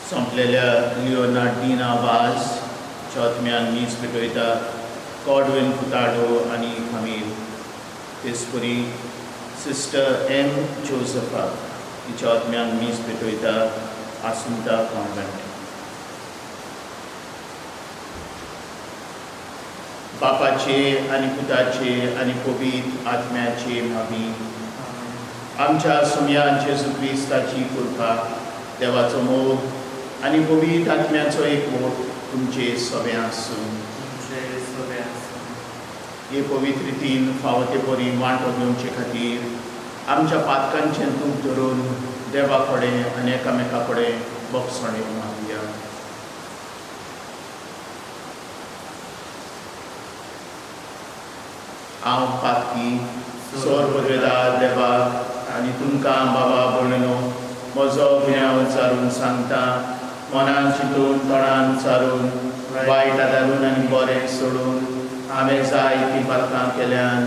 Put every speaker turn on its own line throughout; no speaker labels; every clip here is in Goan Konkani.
सोंपलेल्या लिओनार्डिना वाज चौथम्यान मीस पेटयता कॉडविन फुताडो आनी खमील. तेचपरी सिस्टर एम जोजफा हिच्या आत्म्यान मीस पेटयता आसुंता कॉन्वेंट. बापाचे आनी पुताचे आनी पवित्र आत्म्याचे नांवी. आमच्या सुमया जेजू क्रिस्ताची कृपा, देवाचो मोग आनी पवित्र आत्म्याचो एकवट तुमचे सगळें आसूं.
तुमचे सगळे आसूं.
हे पवित्र रितीन फावो ते परी वांटो घेवचे खातीर आमच्या पातकांचें दूख धरून देवा कडेन आनी एकामेका कडेन भोगसणें मागया. हांव पातकी सोर पदवेदार देवाक आनी तुमकां बाबा भयणीनो म्हजो गुन्यांव चारून सांगता. मनान चिंतून, तोंडान चारून, वायट आदारून आनी बरें सोडून हांवें जायतीं पातकां केल्यान.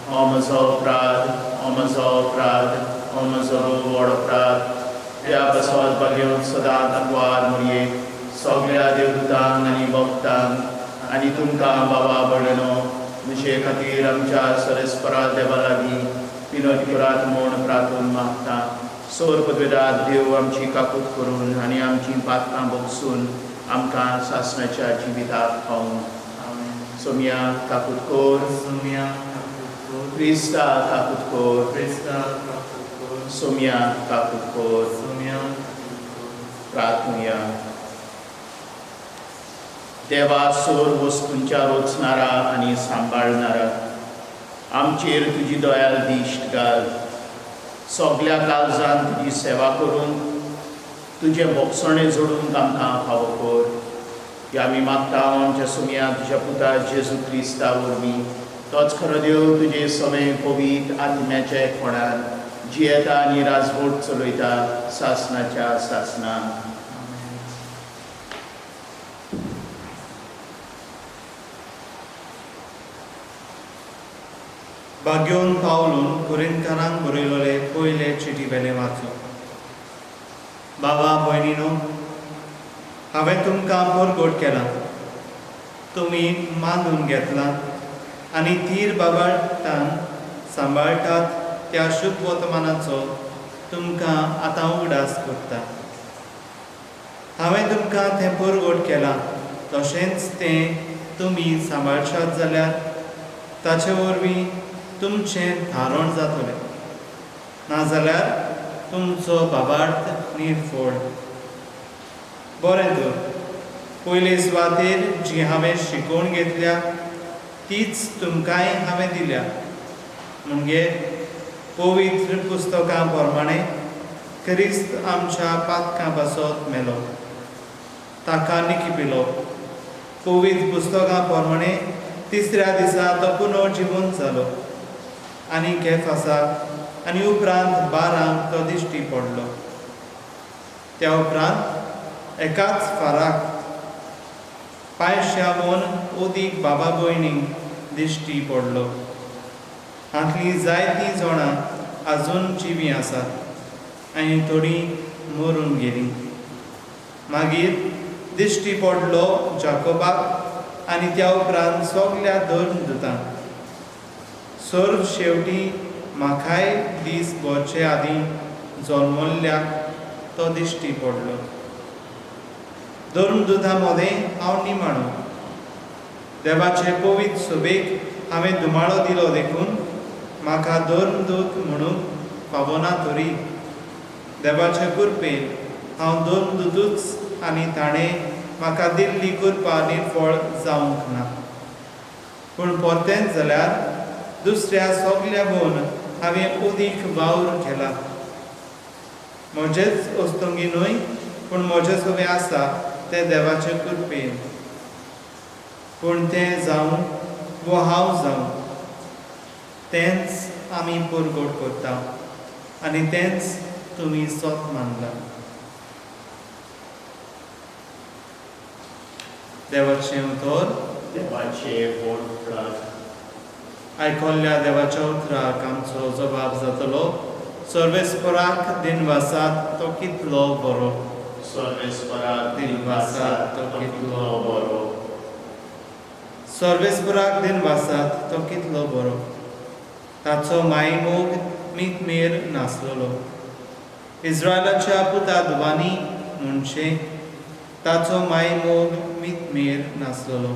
हो म्हजो अपराध, हो म्हजो अपराध, हो म्हजो व्हड अपराध. त्या पासत भाग्यवंत सदांच आंकवार मरयेक, सगळ्या देवदूतांक आनी भक्तांक आनी तुमकां बाबा भयणीनो म्हजे खातीर आमच्या सरस्परा देवा लागीं विनोद करात म्हूण प्रार्थून मागता. सोर पदवेदार देव आमची काकूत करून आनी आमची पातकां भोगसून आमकां सासणाच्या जिविताक पावूं.
आमेन.
सोमया काकूत कोर.
सोमया काकूत कोर.
क्रिस्ता काकूत कोर.
क्रिस्ता काकूत कोर.
सोमया काकूत कोर.
सोमया काकूत कोर.
प्रार्थनुया. देवा, सोर वस्तूंच्या रोचणारा आनी सांबाळणारा, आमचेर तुजी दयाल दिश्ट घाल. सगल्या काळजान तुजी सेवा करूंक, तुजें भोगसणें जोडूंक आमकां फावो कर. ह्या आमी मागता आमच्या सुमया तुज्या पुता जेजू क्रिस्ता वरवीं. तोच खरो देव, तुजे सवें पवित्र आत्म्याच्या एकपणान जियेता आनी राजवट चलयता सासनाच्या सासनाक.
आमेन.
भाग्योन पावलून कुरिंतकारांक बरयलोले पयले चिटी वेलें वाचूं. बाबा भयणीनो, हांवें तुमकां परगट केलां, तुमी मानून घेतलां आनी थीर बाबाटान सांबाळटात त्या शुभ वर्तमानाचो तुमकां आतां उगडास करता. हांवें तुमकां तें परगट केलां तशेंच तें तुमी सांबाळशात जाल्यार ताचे वरवीं तुमचें धारण जातलें, नाजाल्यार तुमचो बाबार्थ निर्फळ. बरें तर, पयले सुवातेर जी हांवें शिकोवन घेतल्या तीच तुमकांय हांवें दिल्या, म्हणजे पवित्र पुस्तकां प्रमाणे क्रिस्त आमच्या पातकां पासत मेलो, ताका निकिपिलो. पवित्र पुस्तकां प्रमाणे तिसऱ्या दिसा तो पुनर्जिवंत जालो आनी केफासाक आनी उपरांत बारांक तो दिश्टी पडलो. त्या उपरांत एकाच फाराक पांयश्यावन अदीक बाबा भयणींक दिश्टी पडलो. हांतलीं जायतीं जाणां आजून जिवीं आसात आनी थोडीं मरून गेलीं. मागीर दिश्टी पडलो जाकोबाक आनी त्या उपरांत सगल्या धर्मदूतांक. सर्व शेवटी म्हाकाय दीस भरचे आदीं जल्मल्ल्याक तो दिश्टी पडलो. धर्मदूतां मदें हांव निमाणो. देवाचे पवित्र सभेक हांवें धुमाळो दिलो देखून म्हाका धर्मदूत म्हणूंक फावना, तरी देवाचे कृपेन हांव धर्मदूतच आनी ताणें म्हाका दिल्ली कृपा निर्फळ जावंक ना. पूण परतेंच जाल्यार दुसऱ्या सगल्या भोवन हांवें अदीक वावर केला. म्हजेच वस्तुंगी न्हय, पूण म्हजे सगळें आसा तें देवाचे कृपेन. पूण तें जावं वो हांव जावं, तेंच आमी परगट करता आनी तेंच तुमी सत मानला. देवाचें उतर.
देवाचे व्हड.
आयकल्ल्या देवाच्या उतराक आमचो जबाब जातलो, सर्वेस्पराक दिनवासात, तो कितलो बरो.
सर्वेस्पराक दिनवासात तो कितलो बरो.
सर्वेस्पराक दिनवासात तो कितलो बरो. ताचो मायमोग मितमेर नासलेलो. इस्रायलाच्या पुता धुवांनी म्हणचें ताचो मायमोग मितमेर नासलेलो.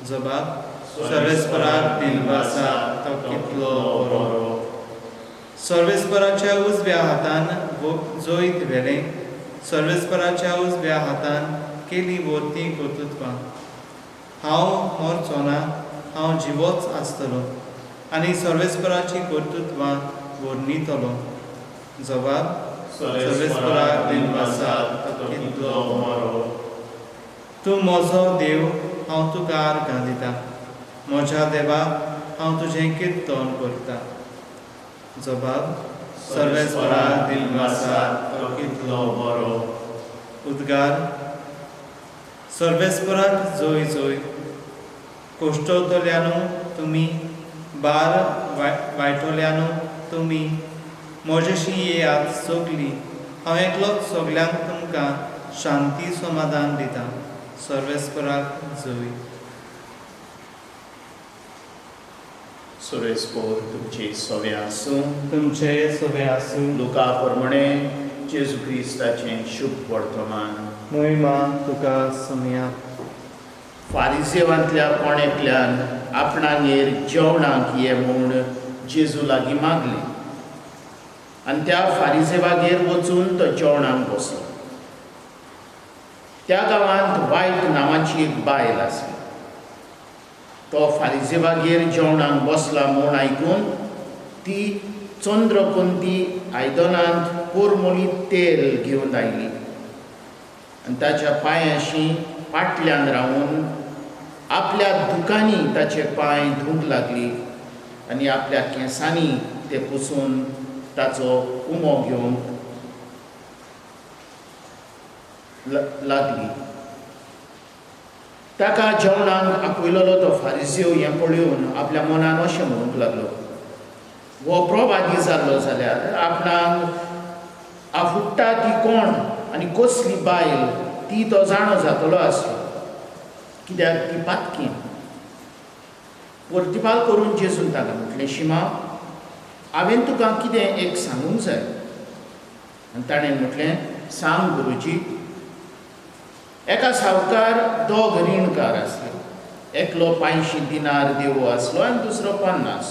जबाब सर्वेस्पराक दिनवासात तो कितलो बरो. सर्वेस्पराच्या उजव्या हातान जैत व्हेलें. सर्वेस्पराच्या उजव्या हातान केली वर्ती कर्तृत्वां. हांव मरचो ना, हांव जिवोच आसतलो आनी सर्वेस्पराची कर्तृत्वां वर्णितलो. जबाब
सर्वेस्पराक दिनवासात तो कितलो बरो.
तूं म्हजो देव, हांव तुका आर्गां दिता. म्हज्या देवा, हांव तुजें किर्तन करता. जबाब
सर्वेस्पराक दिनवासात तो कितलो बरो.
उद्गार सर्वेस्पराक जोय जोय. कोश्टतल्यानू तुमी, बार वायटोल्यानू तुमी, म्हजेशी येयात सगलीं. हांव एकलोच सगल्यांक तुमकां शांती समाधान दिता. सर्वेस्पराक जोय.
सर्वेस्पोर तुमचे सवे आसूं.
तुमचे सवे आसूं.
लुका प्रमाणे जेजू क्रिस्ताचें शुभ वर्तमान.
मोहिमा तुका सोमया.
फारिजेवांतल्या कोण एकल्यान आपणागेर जेवणाक ये म्हूण जेजू लागीं मागलें आनी त्या फारिजेवागेर वचून तो जेवणाक बसलो. त्या गांवांत वायट नांवाची एक बायल आसली. तो फारिजेवागेर जेवणाक बसला म्हूण आयकून ती चंद्रकोंती आयदनांत कोरमोली तेल घेवन आयली आनी ताच्या पांयांशी पाटल्यान रावून आपल्या दुकांनी ताचे पांय धुवंक लागली आनी आपल्या केंसांनी ते पुसून ताचो उमो घेवंक लागली. ताका जेवणाक आपयलेलो तो फारिजेव हें पळोवन आपल्या मनान अशें म्हणूंक लागलो, हो प्रवादी जाल्लो जाल्यार आपणाक आफुडटा ती कोण आनी कसली बायल ती तो जाणो जातलो आसलो, कित्याक ती पातकी. प्रतिपाल करून जेजून ताका म्हटलें, शिमा, हांवें तुका कितें एक सांगूंक जाय. आनी ताणें म्हटलें, सांग गुरुजी. एका सावकार दोग रिणकार आसले. एकलो 500 दिनार देवो आसलो आनी दुसरो 50.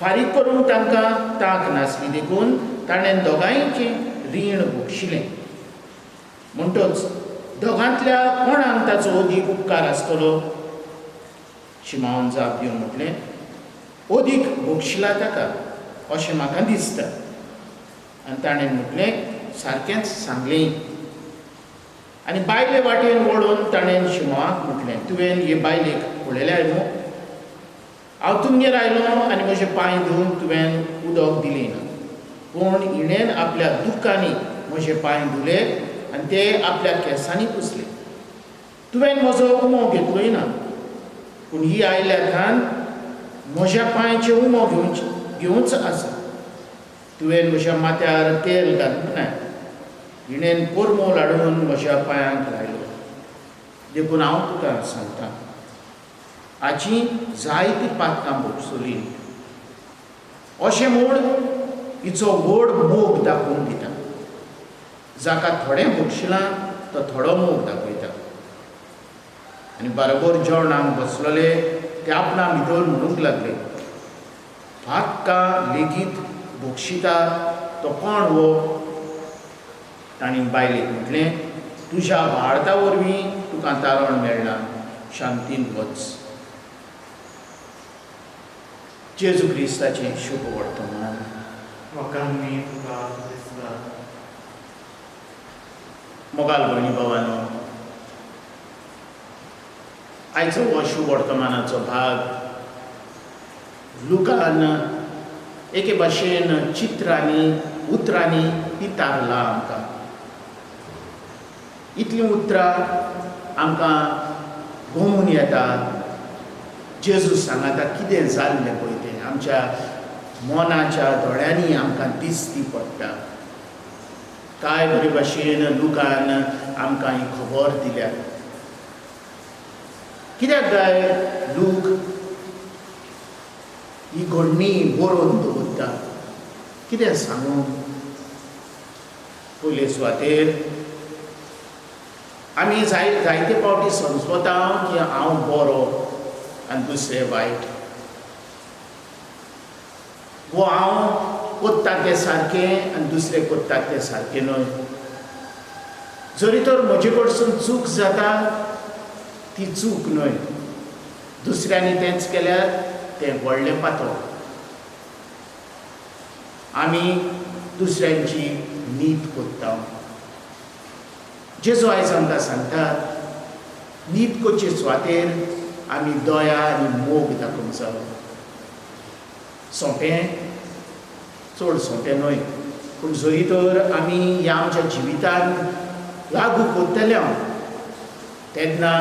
फारीक करूंक तांकां तांक नासली देखून ताणें दोगांयचें रीण भोगशिलें. म्हणटच दोगांतल्या कोणाक ताचो अदीक उपकार आसतलो? शिमावन जाप दिवन म्हटलें, अदीक भोगशिला ताका अशें म्हाका दिसता. आनी ताणें म्हटलें, सारकेंच सांगलें. आनी बायले वाटेन वळून ताणें शिमाक म्हटलें, तुवें हे बायलेक पळयल्यार न्हू? हांव तुमगेर आयलो आनी म्हजे पांय धुवूंक तुवें उदक दिलें ना, पूण हिणेन आपल्या दुकांनी म्हजे पांय धुले आनी ते आपल्या केंसांनी पुसले. तुवें म्हजो उमो घेतलोय ना, पूण ही आयल्या थान म्हज्या पांयचे उमो घेवंच आसा. तुवें म्हज्या माथ्यार तेल घालूंक ना, हिणेन कोरमोल हाडून म्हज्या पांयांक लायलो. देखून हांव तुका सांगता, हाची जायती पातकां भोगसली. अशें म्हूण हिचो व्हड मोग दाखोवन दिता. जाका थोडें भोगशिलां तो थोडो मोग दाखयता. आनी बरोबर जेवणाक बसलेले ते आपणा भितर म्हणूंक लागले, पातकां लेगीत भोगशिता तो कोण हो? तांणी बायलेक म्हटलें, तुज्या भारता वरवीं तुका तारण मेळ्ळां, शांतीन वच. जेजू क्रिस्ताचें शुभ वर्तमान.
लोकांनी तुका दिसता.
मोगाल भयणी भावानो, आयचो हो शुभ वर्तमानाचो भाग लुकान एके भाशेन चित्रांनी उतरांनी पितारला आमकां. इतलीं उतरां आमकां गोमून येता. जेजू सांगाता कितें जाल्लें पळय तें आमच्या मनाच्या दोळ्यांनी आमकां दिसती पडटा. काय बरे भाशेन लुकान आमकां ही खबर दिल्या. कित्याक काय लूक ही घडणी बरोवन दवरता? कितें सांगू? पयले सुवातेर आमी जायते फावटी समजता की हांव बरो आनी दुसरे वायट, वो हांव कोत्ता तें सारकें आनी दुसरे कोत्ता तें सारकें न्हय. जरी तर म्हजे कडसून चूक जाता ती चूक न्हय, दुसऱ्यांनी तेंच केल्यार तें व्हडलें पातळ. आमी दुसऱ्यांची नीत कोत्ता. जेजू आयज आमकां सांगता नीत करचे सुवातेर आमी दया आनी मोग दाखोवंक जायो. सोंपें, चड सोंपें न्हय, पूण जरी तर आमी ह्या आमच्या जिवितांत लागू करतले तेन्ना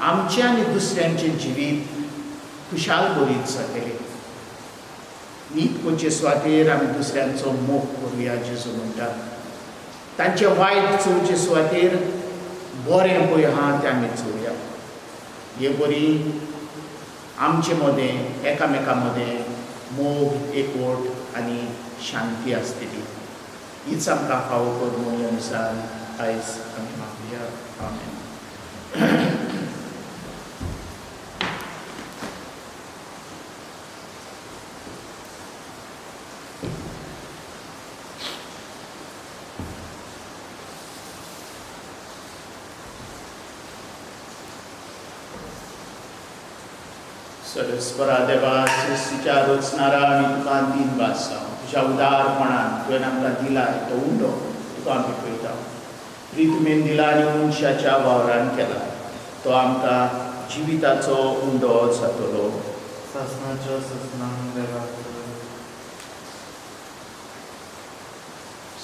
आमचें आनी दुसऱ्यांचें जिवीत खुशाल बरीत जातलें. नीत करचे सुवातेर आमी दुसऱ्यांचो मोग करुया. जेजू म्हणटा तांचें वायट चोवचे सुवातेर बरें पळय आहा तें आमी चोवया. हे बरी आमचे मदें एकामेका मदें मोग, एकवट आनी शांती आसतली. हीच आमकां फावो कर म्हूण ह्या दिसान आयज आमी मागुया. आमेन. सरस्परा देवा, सृश्टीच्या रचणारा आमी तुका दिन वाचता. तुज्या उदारपणान तुवें आमकां दिला तो उंडो तुका आमी पळयता. प्रितमेन दिला आनी मनशाच्या वावरान केला तो आमकां जिविताचो उंडो जातलो.
सासणाच्या सासणाक देवाक.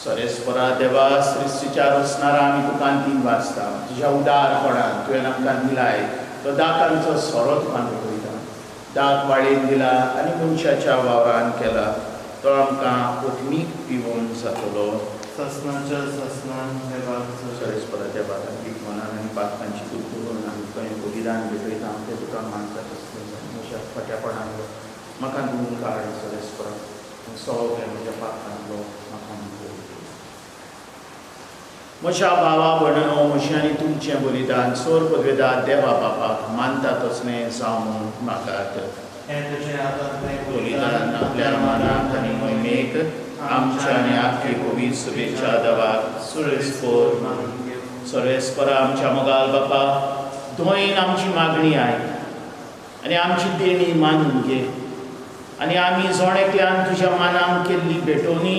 सरेस्परा देवा, सृश्टीच्या रचणारा आमी तुका दिन वाचता. तुज्या उदारपणान तुवें आमकां दिलाय तो दाकांचो सोरो तुका आमी पळयता. दाक वाळेन दिला आनी मनशाच्या वावरान केला तो आमकां ओतमीक पिवोवन जातलो.
सासणाच्या सासणाक देवाक.
सरेस्परा देवा, मनान आनी पातकांची दूख करून आमी तुका हें बलिदान भेटयता तें तुका मानता तसलें म्हज्या फट्यापणांतलो म्हाका धुवून काड. सरेस्परा सगळें म्हज्या पातकांतलो म्हाका धुवून. म्हज्या भावा भयणो, म्हजें आनी तुमचें बलिदान सोर पदवेदार देवा बापाक मानता तसलें जावं म्हूण मागात. बलिदान आपल्या मनाक आनी मोहिमेक आमच्या आनी आख्खे पवित्र शुभेच्छा देवाक सुरेस्पोर. सरेस्परा आमच्या मोगाल बापा, दोन आमची मागणी आयक आनी आमची देणी मानून घे आनी आमी जण एकल्यान तुज्या मानाक केल्ली भेटवणी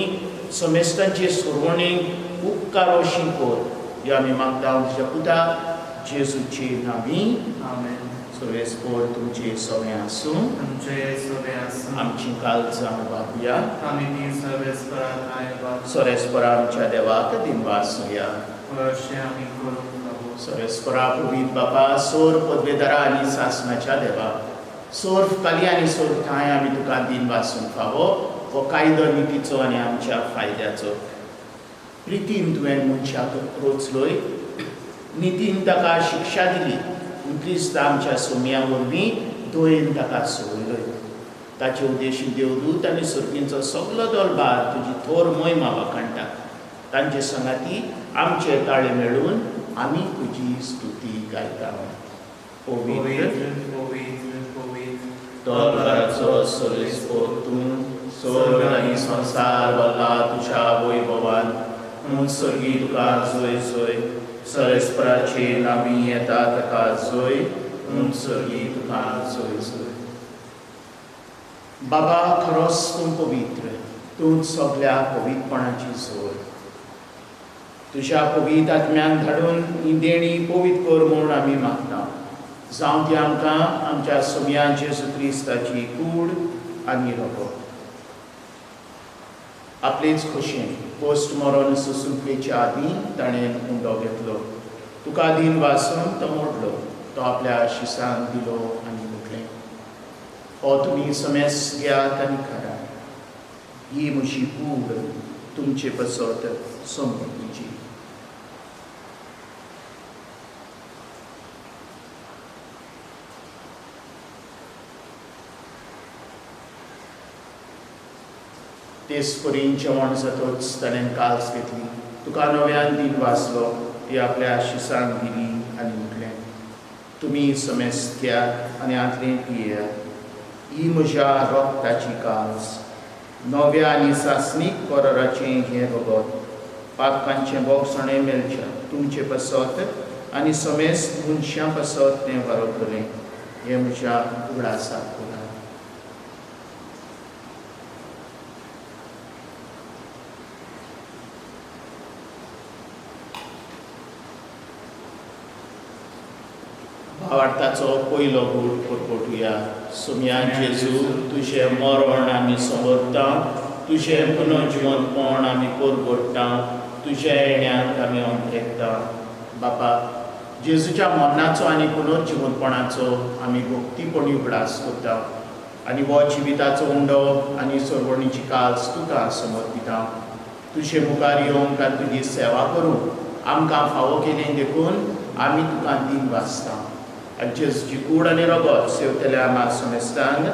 समेस्तांचे सुरवणेक उपकारोशी कर. ह्यो आमी मागता तुज्या पुता जेजूचे नांवी.
आमेन.
सरेस्पोर तुमचे सगळें आसूं.
तुमचे सगळें आसूं.
आमची कालजां बाबुया.
आमी ती सरेस्परा
सरेस्परा आमच्या देवाक दिनवासुया.
अशें आमी करूंक फावो.
सरेस्परा पवित्र बापा, सोर पदवेदारा आनी सासणाच्या देवा, सोर काली आनी सोर ठांय आमी तुका दिनवासूंक फावो. हो कायदो नितीचो आनी आमच्या फायद्याचो. प्रितीन तुवें मनशाक रोचलोय, नितीन ताका शिक्षा दिली, क्रिस्त आमच्या सोम्या वरवीं दोयेन ताका सोडलोय. ताचे उद्देशी देवदूत आनी सर्गींचो सगलो दलबार तुजी थोर मोहिमा वाखाणटा. तांचे संगाती आमचे ताळे मेळून आमी तुजी स्तुती गायता. पवित्र
पवित्र पवित्र
दलबाराचो सरेस्पोर तूं, स्वर्ग आनी संवसार भरला तुज्या वैभवान. म्हूण सर्गी तुका जोय जोय. सरेस्पराचे नामी येता ताका जोय. म्हूण सर्गी तुका जोय जोय. बाबा, खरोच तूं पवित्र, तूं सगल्या पवित्रपणाची जोड. तुज्या पवित्र आत्म्यान धाडून ही देणी पवित्र कर म्हूण आमी मागता. जावं ती आमकां आमच्या सोम्या जेजू क्रिस्ताची कूड आनी रगत. आपलेच खोशयेन पोस्ट मरण सोंसूंकलेच्या आदीं ताणें उंडो घेतलो. तुका दिन वासून तो मोडलो, तो आपल्या शिसान दिलो आनी म्हटलें, हो तुमी समेस घेयात आनी खायात. ही म्हजी कूड तुमचे पसत समर्पिची. तेच परीन जेवण जातच ताणें काल्स घेतली, तुका नव्यान दिन वाचलो, ती आपल्या शिसांक दिली आनी म्हटलें, तुमी समेस्त घेयात आनी आंतलें पियेयात. ही म्हज्या रोगताची काल्स, नव्या आनी सासणीक कराराचें हें रगत, पातकांचें बोगसणें मेळचें तुमचे पासत आनी समेस्त मनशां पासत तें वारवतलें. हें म्हज्या उगडासाक करात. भावार्थाचो पयलो गूट परपटुया. सोम्या जेजू, तुजें मरण आमी समजता, तुजें पुनर्जिवनपण आमी परगट्टा, तुज्या येण्याक आमी अंतरेकता. बापा, जेजूच्या मरणाचो आनी पुनर्जिवनपणाचो आमी भक्तीपणी उगडास करता आनी हो जिविताचो उंडो आनी सरवणीची काल्स तुका समर्पिता. तुजे मुखार येवंक आनी तुजी सेवा करूंक आमकां फावो केली देखून आमी तुका दिन वाचता. आनी जेजूची कूड आनी रगत सेवतल्या आमा समेस्तांक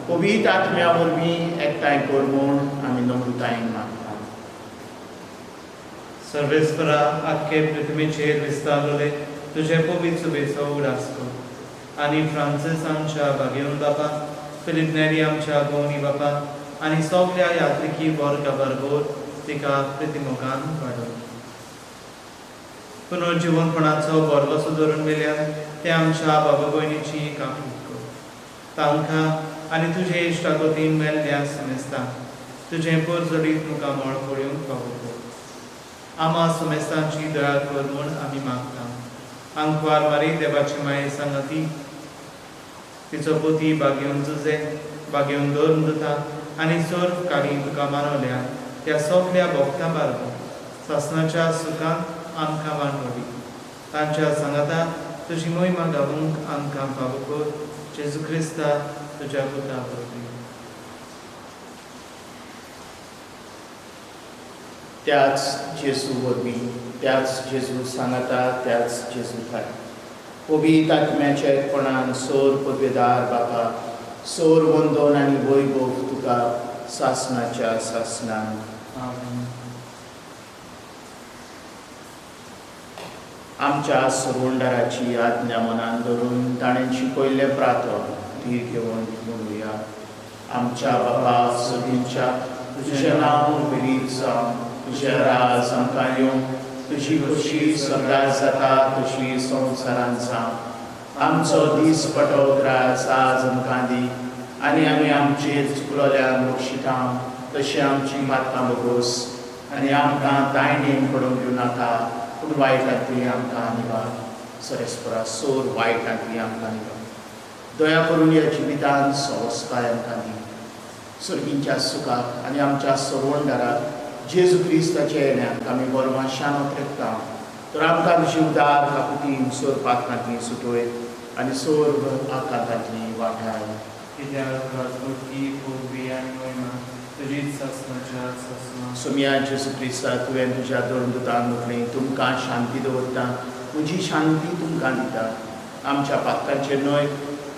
पवित्र आत्म्या वरवीं एकठांय कर म्हूण आमी नम्रतायेन मागता.
सर्वेस्परा, आख्खे पृथ्वीचेर विस्तारले तुजे पवित्र सभेचो उगडास कर आनी फ्रांसीस आमच्या भागेवन बापा, फिलीप नेरी आमच्या गोवनी बापा आनी सगल्या यात्रिकी वर्गा बरोबर तिका प्रतिमोगान वाडोव. पुनर्जिवनपणाचो भरवसो धरून मेल्यान ते आमच्या बाबा भयणीची काकूट कर. तांकां आनी तुजे इश्टागतीन मेल्ल्या समेस्तांक तुजें परजडीत मुखामळ पळोवंक फावो कर. आमा समेस्तांची दया कर म्हूण आमी मागता. आंकवार मारी देवाची माये सांगाती तिचो पोती बागेवन जुजे बागेवन दवरून दिता आनी सर्व काळी तुका मानवल्या त्या सगल्या भक्तां बारबो सासणाच्या सुखांत आमकां वांटोली. तांच्या सांगाता तुजी मोहिमा गावूंक आमकां फावो कर. जेजू क्रिस्ता तुज्या पुता वरवीं.
त्याच जेजू वरवीं, त्याच जेजू सांगाता, त्याच जेजू ठाय पवित्र आत्म्याच्या एकपणान सोर पदवेदार बापा, सोर वंदन आनी वैभव तुका सासणाच्या सासणान.
आमेन.
आमच्या सरवंडाराची आज्ञा मनान धरून ताणें शिकयल्लें प्रार्थना धीर घेवन म्हणुया. आमच्या बाबा सगळींच्या, तुजें नांव पवित्र जावं, तुजें राज आमकां येवं, तुजी खोशी सगळ्यात जाता तशी संवसारांत जावं. आमचो दीस पटो ग्रास आज आमकां दी आनी आमी आमचेर चुकलोल्यांक बक्षिता तशें आमची पातकां बगोस आनी आमकां तायणेन पडूंक दिवं नाका, पूण वायटांतली आमकां निवार. सरेस्परा सोर वायटांतली आमकां निवार. दया करून ह्या जिवितान सवस्काय आमकां दी. सर्गींच्या सुखाक आनी आमच्या सरवणदाराक जेजू क्रिस्ताच्या येण्याक आमी बरमाशान ओतरेकता. तर आमकां तुजी उदार काकुतीन सोर पातकांतली सुटोय आनी सोर आकांतांतली वाठाय.
कित्याक राजवटकी पूर्वी आनी मोहिमा तुजीच सासणाच्या सासणा.
सोम्या जेजू क्रिस्ता, तुवें तुज्या दोन दुतांक म्हटलें, तुमकां शांती दवरता, म्हजी शांती तुमकां दिता. आमच्या पातकांचेर न्हय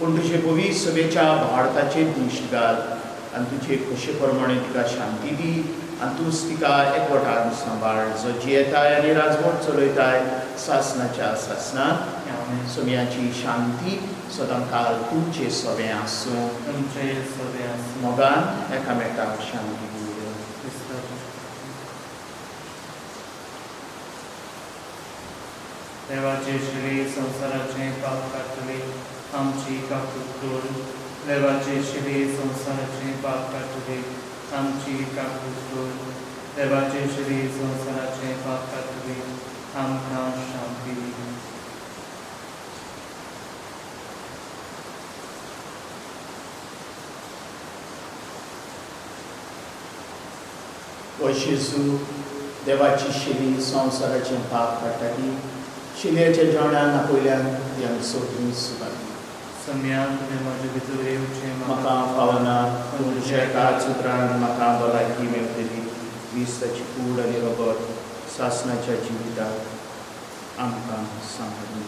पूण तुजे पवित्र सभेच्या भावार्थाचेर दिश्ट घाल आनी तुजे खोशे प्रमाणे तिका शांती दी आनी तूंच तिका एकवटान सांबाळ, जो जियेताय आनी राजवट चलयताय सासणाच्या सासणांत. सोम्याची शांती सदांकाल तुमचे सवें आसूं.
तुमचे सवें आसूं.
मोगान एकामेकाक शांती दिवया.
देवाचे शिले संवसाराचें पाप काडटले आमची काकूट कर. देवाचे शिले संवसाराचें पाप काडटले आमची काकूट कर. देवाचे शिले संवसाराचें पाप काडटले आमकां शांती दी.
ओ जेजू, देवाची शिली संवसाराचें पाप काडटा ती शिलयेच्या जेवणान आपयल्यान ती आमी सोदून सुदारली.
सम्या, तुवें म्हजे भितर येवचें
म्हाका फावना, पूण तुज्या एकाच उतरान म्हाका भलायकी मेळटली. क्रिस्ताची कूड आनी रगत सासणाच्या जिविताक आमकां सांबाळूं.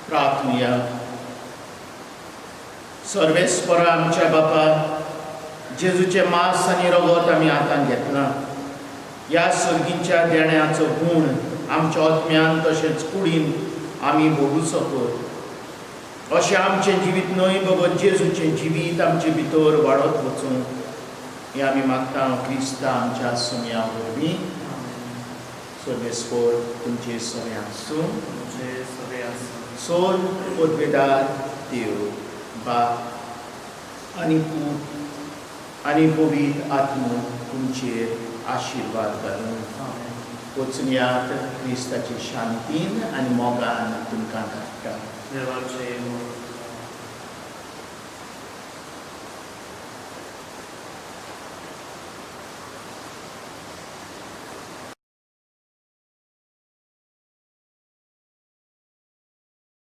प्रार्थनुया. सर्वेस्परा आमच्या बापा, जेजूचें मांस आनी रगत आमी हातान घेतलां. ह्या सर्गीच्या देण्याचो गूण आमच्या आत्म्यान तशेंच कुडीन आमी भोगू शकत अशें आमचें जिवीत न्हय बगर जेजूचें जिवीत आमचे भितर वाडत वचूं हें आमी मागता क्रिस्ता आमच्या सोम्या वरवीं. सर्वेस्पर तुमचे सोम्या आसूं. सोल पदवेदार देव बाप आनी पूत आनी पवित्र आत्मो तुमचेर आशिर्वाद घालून. वचुनयात क्रिस्ताची शांतीन आनी मोगान तुमकां धाडटा.